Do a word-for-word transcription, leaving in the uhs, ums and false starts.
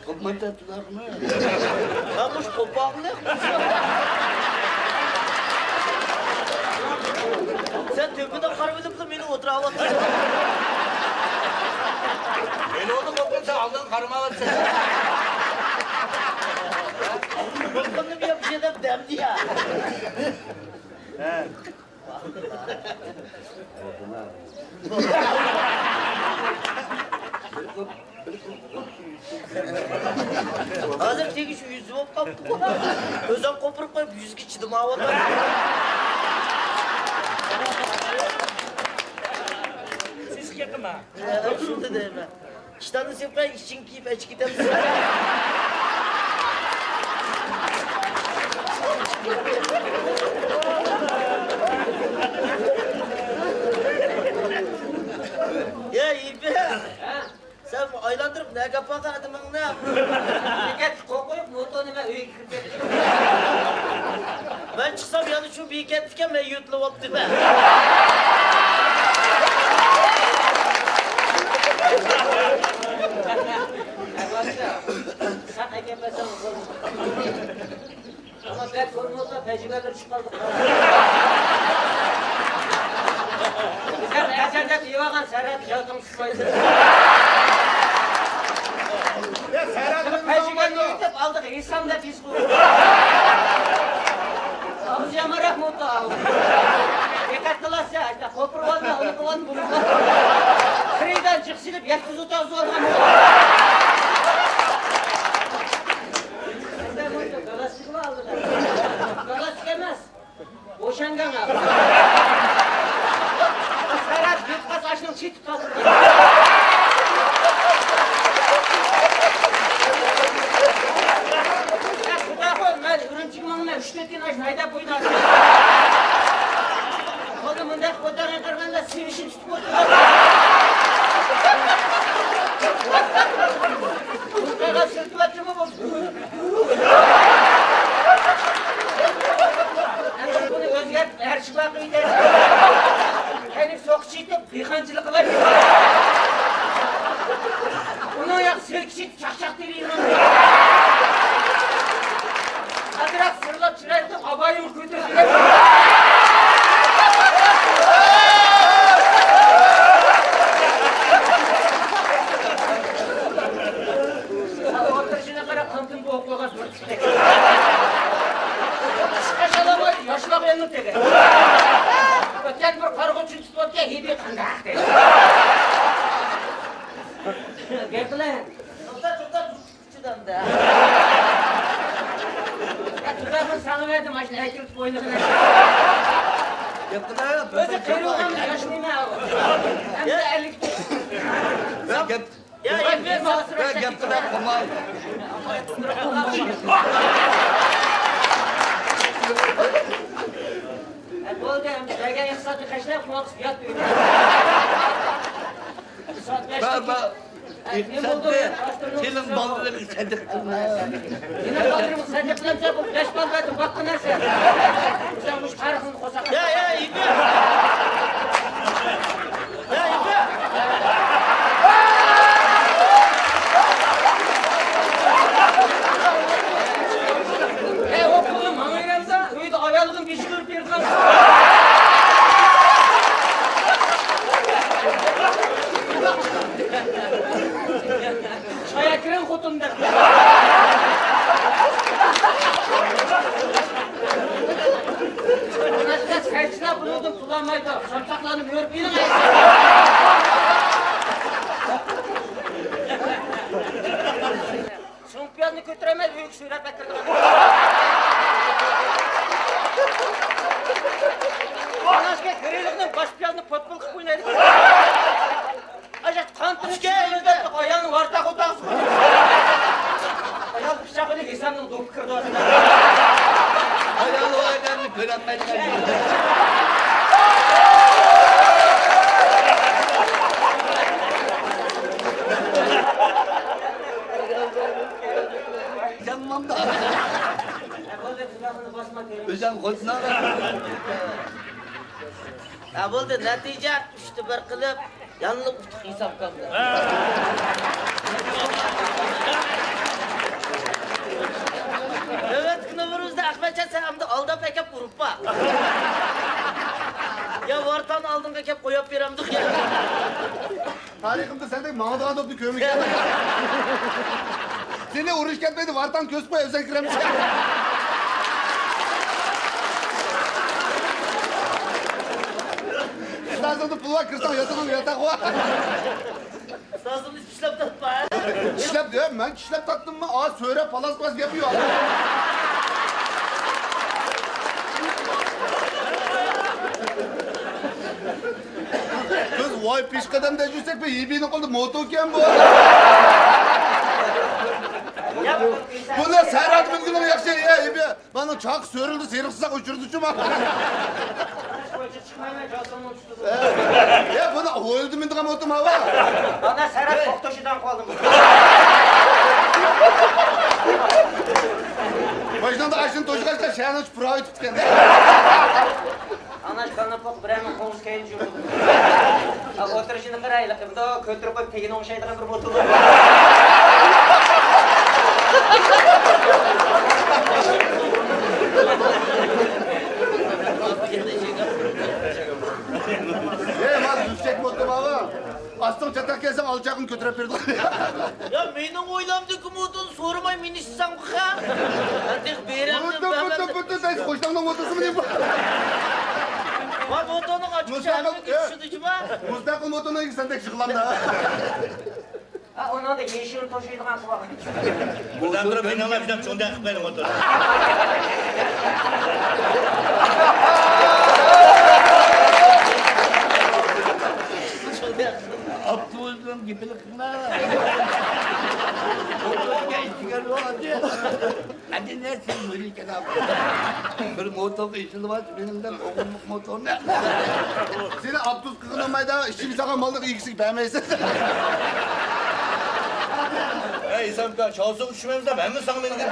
قوپمايتتىلارمۇ؟ مەن مۇشۇ قوپاقنى. سەن تۆپىدە قارىۋېلىپلا مېنى ئولتۇراۋاتىسەن. مېنى ئولتۇرۇپ قوپقان، سەن ئالدىن قارىمايۋاتىسەن. قوپقىنىم يوق، بىر ئادەم دەمدى يا. ھازىر تېگىش يۈزى بولۇپ قاپتىغۇ. ئۆزۈڭ قوپۇرۇپ قويۇپ، يۈزگە چىدىمايۋاتىدۇ. سېسىق يېقىما. شۇنداق دەيمەن. ئىشتاننى سېلىپ قوياي، ئىچىڭ كىيىپ ئەچىپ كېتەمسەن. يا يىپەك، سەن ئايلاندۇرۇپ نەگە ئاپارغان ئادىمىڭنى؟ بېكەتكە قويۇپ، موتورنى مەن ئۆيگە كىرىپ كەتتىم. مەن چىقسام يەنە شۇ بېكەتتىكەن، مەن يۆتىلىۋاپتىمەن. ساق ئەكەلمەسەڭ بولدى. ئەمما بەك كۆرۈنۈپ ئولتۇرسا، پەجىگەرلەر چىقىپ قالدى. بىزلەر ئەزەل دەپ يەۋالغان سەرھەت يالقۇن چىقمايدۇ. يا، سەرھەتنى پەجىگەرنى يۆتەپ ئالدىغا ھېسام دەپ يېزىپ قويدۇم. ئاغزى يامانراق بولدى. دىققەت قىلارسەن، قوپۇرۇۋالما، ئۇنى قىلىۋالما، بۇنى قىلىۋالما. خېرىدار جىق سېلىپ، يەتكۈزۈپ ئولتۇرغۇزغان. گالاستىك ئەمەس. بوشانغان. سەرھەت يوتقاس ئاشنىڭ چېتىپ قالدى. يا خۇدا قوي، مەن ئۈرۈمچىگە ماڭىمەن، ئۈچ تۆت كۈن ئاشنى ھەيدەپ قويدۇم. قولدا مۇنداق كۆتەرگەن قارىغاندا سېۋىشىم تۇتۇپ ئولتۇرغان. قۇرقاققا سۈرتۈۋەتتىمۇ بولدى. ئەمدى بۇنى ئۆزگەرتىپ، ھەر شىپا قىلىدۇ. كەينىگە سوقا چېتىپ، دېھقانچىلىق قىلار. ئۇنىڭ ياق سىركىشى چاقچاق تېرىيدىغان. ئازراق سىرلاپ چىرايلىق ئابايىمنى كۆتۈرۈپ يۈرەي. ئولتۇرۇشىغا قاراپ، قانتىم بوغۇپ قويغان بىر تۈپتەك. قاش ئالاماي ياشلاپ ئېلىنىپ دېگەن. ئۆتكەن بىر قارىغۇچىنى تۇتۇۋەتكەن، ھىدى قانداق دېدى. گەپ قىلە. توختا، توختا، چىدامدا. يا، تۇتامۇ ساڭا بەردىم، ئاشۇنى ئەكىرىپ ئوينىغىن. گەپ قىلە. ئۆزى قېرىۋالغان ياش نېمە ئۇ؟ ئەمدى ئەللىك. گەپ يا، يا، يا، گەپ قىلە، قوماي. بولدى، ئەمدى بەرگەن ئىقتىسادنى خەجلەپ، قۇۋانچ يات ئۆيدە. ئىقتىساد بەشتىكى. بار، بار. ئىقتىساد بەر. كېلىن بالىلىرىنى سەدىقە قىلما. كېلىن بالىلىرىنى سەدىقە قىلمىسا، بۇ بەش بالىلارنى باققىن نەرسە. بىزنىڭ مۇشۇ تارىخىمىز قورساق. يا، يا، يىگىت. يا، يىگىت. ئەي، ئوقۇلنى ماڭايلامسا، ئۆيدە ئايالىغىنى بېشى كۆرۈپ بېرىدىغان. چايا كىرىڭ خوتۇن دەپ. سەرچىلەر بۇنىڭدىن پۇل ئالمايدۇ. سامساقلارنى مۆرىپ ئېلىڭ. سۇڭپىيازنى كۆتۈرەلمەي ئۆيگە سۆرەپ ئەكىردىم. ئاناشكە گىرىلىقنىڭ باش پىيازنى پوتبول قىلىپ ئوينايدۇ. ئاشۇ قانتىنى چۈشكەن دەپ ئايالنى ۋارتاق ئوتاققا سۇقىدۇ. ئايال پىچاق ئېلىپ ھېسامنىڭ دوپپا كىردى. ئايال ئۇ ئادەمنى كۆرەلمەيدىكەن. جانمامدا. ئۆزەم خوتۇناغا. ھە، بولدى، نەتىجە ئۈچتە بىر قىلىپ، يەنىلا ئۇتۇق ھېسابكامدا. ھە. كەپ قويۇپ بېرەمدۇق يا. تارىخىمدا سەندەك ماڭىدىغان توپنى كۆرمىگەن. سېنى ئۇرۇش كەتمەيدۇ، ۋارتاڭ كۆسۈپ قوي، ئۆزەڭ كىرەمسەن. ئىستازىڭدا پۇل بار، كىرسەڭ ياتىقىڭ ياتاق بار. ئىستازىڭدا ئىشلەپ تاپما. ئىشلەپ، يا، مەن ئىشلەپ تاپتىممۇ؟ ئا، سۆرەپ پالاس پالاس گەپ يوق. بىز ۋاي پېشقەدەمدە يۈرسەك، بىر ھىبىنىڭ قولىدا موتو ئىكەن بۇ. بۇنى سەھرادا مىنگىنىڭ ياخشى، يا ھىبى. مانا چاق سۆرۈلدى، سېرىقسىزاق ئۆچۈردىچۇ ما. يا، بۇنى ھويلىدا مىنىدىغان موتو ما بۇ. مانا سەھرا توختىشىدىن قالدىم. ماشىنىدا ئاشۇنى توشۇغاچقا شەھەرنىڭ پىراۋى تۇتقان. ئانا كاناپوق بىرەرنىڭ قوڭسى كەينى جۇمۇپ. ئولتۇرۇشىنى قارايلى، قىمدا كۆتۈرۈپ قويۇپ تېگىنى ئوڭشايدىغان بىر موتور بار. ئەي، مانا يۈكسەك موتور بار. ئاستىڭ چاتاق كەلسەڭ، ئالچاقنى كۆتۈرۈپ بېرىدۇ. يا، مېنىڭ ھويلامدىكى موتورنى سورىماي مىنىشسەڭ بۇخا. تېخى بېرەمدىم، بۇتۇ، بۇتۇ، بۇتۇ دەيسىز، قوشناڭنىڭ موتورسىمۇ دەيمەن. ۋاي، موتورنىڭ ئاچقۇچى ھەممىگە چۈشىدۇ جۇما. مۇستەقىل موتورنىڭ ئىگىسى سەندەك يىغلامدا. ھە، ئۇنىڭدا يېشىل توشۇيدىغان قىلىۋالغان. بىردەم تۇرۇپ، مېنىڭلا بىردەم چوڭدەك قىلىپ قويدى موتور. ئاپتوبۇس بىلەن گېپىنى قىلما. ئوتتۇرىغا ئىچىگە ئەدىنە سىز مۇرىكەن. بىر موتورغا ئېسىلىۋاتىسىز، مېنىڭدىن ئوغرىلىق موتورنى. سېنى ئاپتوبۇس قىلغىنىم مايدا، ئىچىگە سالغان مالنى ئىگىسىگە بەرمەيسەن. ئەي، ئىسام ئاكا، چاۋسىغا چۈشمەيمىز دەپ، ھەممە ساڭا مېنىڭكى.